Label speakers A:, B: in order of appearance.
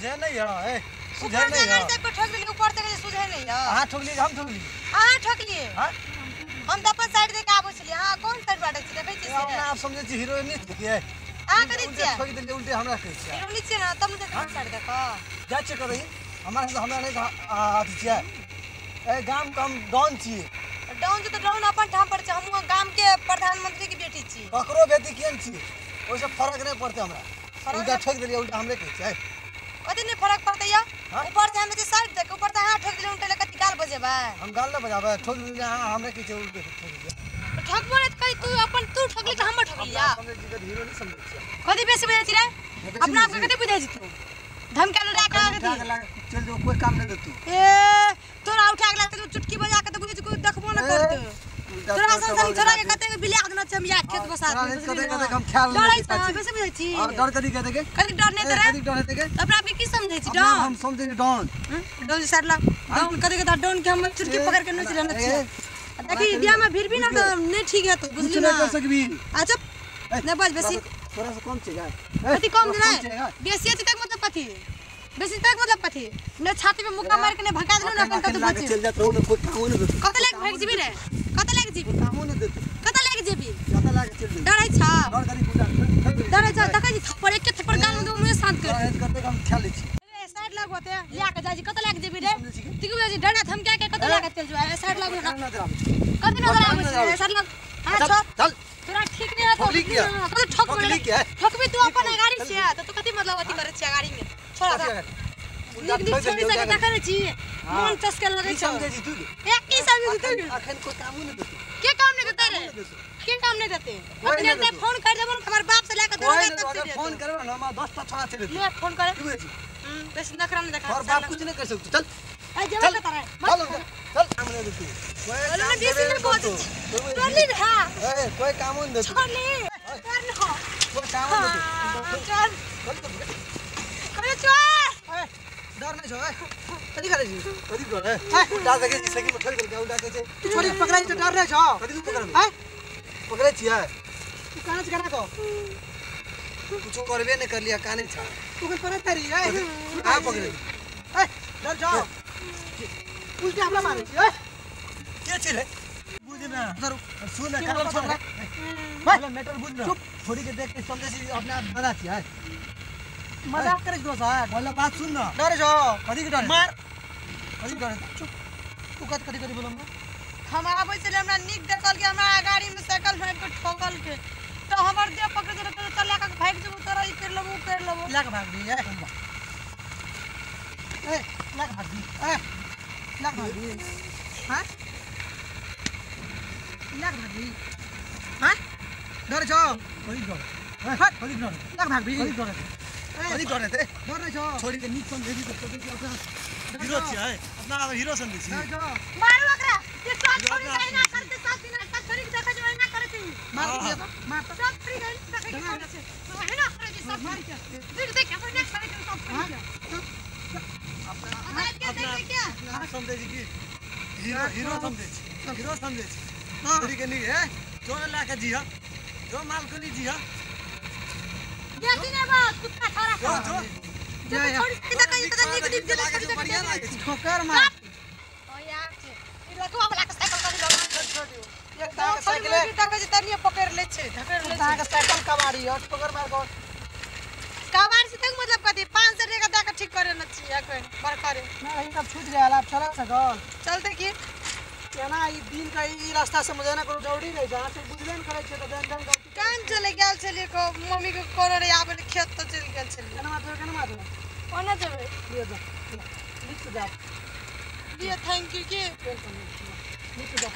A: सुझे नहीं है ए सुझे नहीं है।
B: ऊपर से ठोक देली, ऊपर से सुझे नहीं है।
A: अहाँ ठोकली हम ठोकली?
B: अहाँ ठोकलिए।
A: हां
B: हम त अपन साइड देके आबै छलियै। अहाँ कोन साइड बाटे छी देखै छी से?
A: अपना आप समझै छी हीरोइन नहीं छियै।
B: अहाँ कथी छियै?
A: ठोक देली उल्टे हमरा कहै छियै।
B: हीरोइन छियै ना तब ने कोन साइड देख
A: जाइ छियै कतही हमरा से हमरा नहीं अथी छियै। ए गाम के हम डॉन छियै।
B: डॉन जे त डॉन अपन ठाम पर छै। हमहूँ गाम के प्रधानमंत्री के बेटी छी।
A: ककरो बेटी केहन छियै ओहिसँ फरक नहीं पड़तै हमरा। उल्टा ठोक देलियै उल्टा हमरे कहै छियै।
B: कथी नहीं फरक पड़तै या? ऊपर से हम जे साइड देख ऊपर से अहाँ ठोक देलियै उल्टे ले कथी गाल बजेबै?
A: हम गाल न बजाबै, ठोक देलियै अहाँ हमरे कहै छियै उल्टे ठोक देलियै।
B: ठकबो नहीं त कही तू अपन तू ठोकली त हमर ठोकलिया।
A: समझै छी हीरो नहीं समझै छियै।
B: कथी बेसी बुझै छी रे? अपना आप के कथी बुझै छी तू? धमका लड़ा के
A: चल जो कोई काम नहीं देतू।
B: ए तोरा उठा के लाते चुटकी बजा के त बुझै छी कोई देखबो न करतौ। तोरा सन सन छोरा के कते बिलिया देना छै हम या खेत बसा
A: दे। कते कते हम ख्याल
B: डरै छ बेसी बुझै छी।
A: और डर कथी कहते के?
B: कथी डर नहीं तोरा?
A: कथी डर हेतै के?
B: अपना आप के की समझै छी? डॉन
A: हम समझै छी डॉन।
B: डॉन साइड ला डॉन कते के डॉन के हम चुटकी पकड़ के नोच लेना छी। देखी इंडिया में फिर भी ना तो नहीं ठीक है तो बुझली ना
A: कर सकबी।
B: अच्छा नहीं बस बेसी
A: तोरा से कम छै
B: कथी कम देना बेसी अछि तक मतलब कथी बेसी तक मतलब कथी ने छाती पे मुक्का मार के ने भगा देलु ना अपन कत बचे
A: चल जात रहू ने कोई कामो नहीं देतू।
B: कत लाग भाग जेबी रे? कत लाग जेबी?
A: कामो नहीं देतू।
B: कत लाग जेबी?
A: कत लाग चल जेबी?
B: डरै छ
A: डर करी पूजा
B: डरै छ देखै छी थप्पड़ एक के थप्पड़ गाल में मुंह शांत कर
A: करते हम ख्याल छी।
B: ए साइड लगोते लिया के जाइ छी कत लाग जेबी रे? तिकु बुझै डरा थमका के कत लाग चल जो ए साइड लगो
A: नजर आबै
B: कथी नजर आबै छै? साइड लग। हां छोड़
A: चल
B: तोरा ठीक नहीं है तो ठोकली ठोकबी तू अपन गाड़ी छै त तू कथी मतलब अथी करै छै गाड़ी में छोड़ा निक निक छोड़ी सके देखै छी मन चस्के लगै छै।
A: समझै छी तू
B: एक की समझै छी तू?
A: अखन कोई कामो नहीं देतू।
B: के काम नहीं देतै रे? के काम नहीं देतै? अपने ते फोन कर देबो हमर बाप से ले के दरोगा तक से
A: फोन करबो न हमरा 10 टा छोड़ा चले
B: ले फोन करे
A: की बुझै छी?
B: बेसी नखरा नहीं देखा
A: और बाप कुछ नहीं कर सकतू। चल
B: ए जेबे कत रे
A: चल चल काम नहीं देतू कोई
B: चल ने बेसी नहीं बोल छोड़ ली हां
A: ए कोई कामो नहीं देतू।
B: छोड़ ली कर न
A: कोई कामो नहीं देतू।
B: चल
A: चल
B: अरे चल
A: ए डर नहीं छौ ए कथी करै छी? कथी डर है उल्टा देखै छी सकी में ठोक देलकै उल्टा कहै छै
C: तू छोड़ी पकड़ाई त डर नहीं छौ।
A: कथी पकड़बै?
C: हैं
A: पकड़ै छियै
C: तू काने से कना को
A: कुछो करबे नहीं करलिया काने छ
C: तू के पकड़ै तारी ए
A: आ पकड़ै
C: ए डर जाओ उल्टे हमला मारै छी ए
A: के छी रे बुझ ना सुन ना कान छोड़ पहले मैटर बुझ ना छोड़ी के देख के समझै छी अपने आप बना छी है
C: मजाक करै छी दोस्त।
A: पहले बात सुन ना
C: डर जाओ
A: कथी के डर
C: मार
A: कथी डर
C: चुप तू कथी कथी कथी बोलम
B: हम आबै छलियै हमरा नीक देखल के हमरा गाड़ी में साइकिल मारि के ठोकल के त हमर देह पकड़ के त लए के भागि जेबो तोरा ई कर लेबो कर लेबो
C: लए के भाग दी ए ए लए के भाग दी ए लए के भाग दी हां लए के भाग दी हां डर जाओ
A: कथी डर
C: हट
A: कथी डर
C: लए के भाग दी
A: कथी डर कथी डर हेतै
C: डर नहीं छौ
A: छोड़ी के नीक समझै छी त अपना हीरो छियै अपना हीरो समझै छी
C: डर जाओ
B: मारू ओकरा ये सब छोड़ी के ना करते सात दिन तक छोड़ी के देखै जो ना करे छी
C: मार दिया तो मार
B: सब छोड़ी के देखै के करे छै है ना करे छी सब छोड़ी के देख देख के ना करे छी सब छोड़ी के
A: अपना अपना समझै छी कि हीरो हीरो समझै छी हीरो समझै छी छोड़ी के नीक है जो ला के जिह जो माल को ली जिह
B: बेसी नै बस कुत्ता छोरा
A: जो जो
B: जो छोड़ी के देखै त नीक नीक देख के
A: बढ़िया लागे छै
C: ठोकर मार
B: ओ यार छै ई लकवा वाला के साइकिल कथी लगा
C: छोड़ दियो एक ताके साइकिल
B: साइकिल देखै छी तनिए पकड़ ले छै धकड़ ले छै
C: ताके साइकिल कबाड़ी और ठोकर मार को
B: कबाड़ से तक मतलब कथी 500 टका दे के ठीक करे न छी अखन बड़ करे
C: ना ई सब छूट गेल आप चला सकल
B: चलते की
C: केना ई दिन का ई रास्ता समझे ना करू दौड़ी नहीं जहां से बुझबे न करै छै त जन जन गलती
B: काम चले गेल छलियै को मम्मी के कोनो रे आबे खेत त चलि गेल छलियै
C: केना माथो केना माथो
B: ओना जेबै
C: लियो जा लिख जा
B: लियो thank you के
C: लिख जा।